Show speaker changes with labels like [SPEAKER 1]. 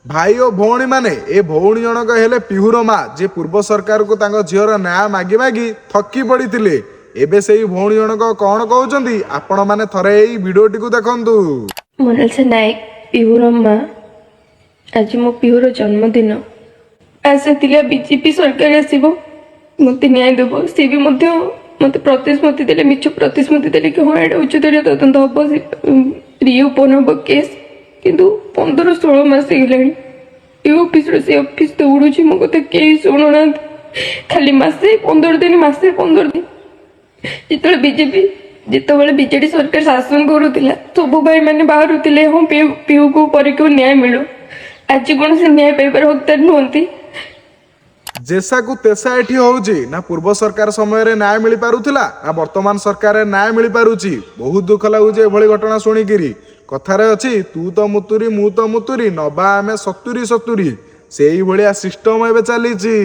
[SPEAKER 1] ଭାଇ ଓ ଭଉଣୀମାନେ, ଏ ଭଉଣୀ ଜଣକ ହେଲେ ପିହୁର ମା, ଯିଏ ପୂର୍ବ ସରକାରକୁ ତାଙ୍କ ଝିଅର ନ୍ୟାୟ ମାଗି ମାଗି ଥକି ପଡ଼ିଥିଲେ। ଏବେ ସେଇ ଭଉଣୀ ଜଣକ କଣ କହୁଛନ୍ତି, ଆପଣମାନେ ଥରେ ଏଇ ଭିଡିଓଟିକୁ ଦେଖନ୍ତୁ।
[SPEAKER 2] ମୋନାଲିସା ନାୟକ, ପିହୁର ମା। ଆଜି ମୋ ପିହୁର ଜନ୍ମଦିନ। ଆଶା ଥିଲା ବିଜେପି ସରକାର ଆସିବ, ମୋତେ ନ୍ୟାୟ ଦେବ। ସେ ବି ମଧ୍ୟ ମୋତେ ପ୍ରତିଶ୍ରୁତି ଦେଲେ, ମିଛ ପ୍ରତିଶ୍ରୁତି ଦେଲେ କି ହଁ, ଏଇଟା ଉଚ୍ଚସ୍ତରୀୟ ତଦନ୍ତ ହେବ, ରିଓପନ୍ ହେବ କେସ୍। କିନ୍ତୁ 15-16 ମାସ ହେଇଗଲାଣି। ଏ ଅଫିସରୁ ସେ ଅଫିସ ଦୌଡ଼ୁଛି, ମୋ କଥା କେହି ଶୁଣୁନାହାନ୍ତି। ଖାଲି ମାସେ 15 ଦିନ, ମାସେ 15 ଦିନ। ଯେତେବେଳେ ବିଜେଡି ସରକାର ଶାସନ କରୁଥିଲା, ସବୁ ଭାଇମାନେ ବାହାରୁଥିଲେ, ହଁ, ପିହୁକୁ ପରୀକୁ ନ୍ୟାୟ ମିଳୁ। ଆଜି କୌଣସି ନ୍ୟାୟ ପାଇବାର ହକଦାର ନୁହନ୍ତି।
[SPEAKER 1] ଯେସାକୁ ତେସା ଏଠି ହଉଛି। ନା ପୂର୍ବ ସରକାର ସମୟରେ ନ୍ୟାୟ ମିଳିପାରୁଥିଲା, ନା ବର୍ତ୍ତମାନ ସରକାରରେ ନ୍ୟାୟ ମିଳିପାରୁଛି। ବହୁତ ଦୁଃଖ ଲାଗୁଛି ଏଭଳି ଘଟଣା ଶୁଣିକିରି। କଥାରେ ଅଛି, ତୁ ତ ମୁତୁରି, ମୁଁ ତ ମୁତୁରି, ନବା ଆମେ 70 70। ସେଇଭଳିଆ ସିଷ୍ଟମ ଏବେ ଚାଲିଛି।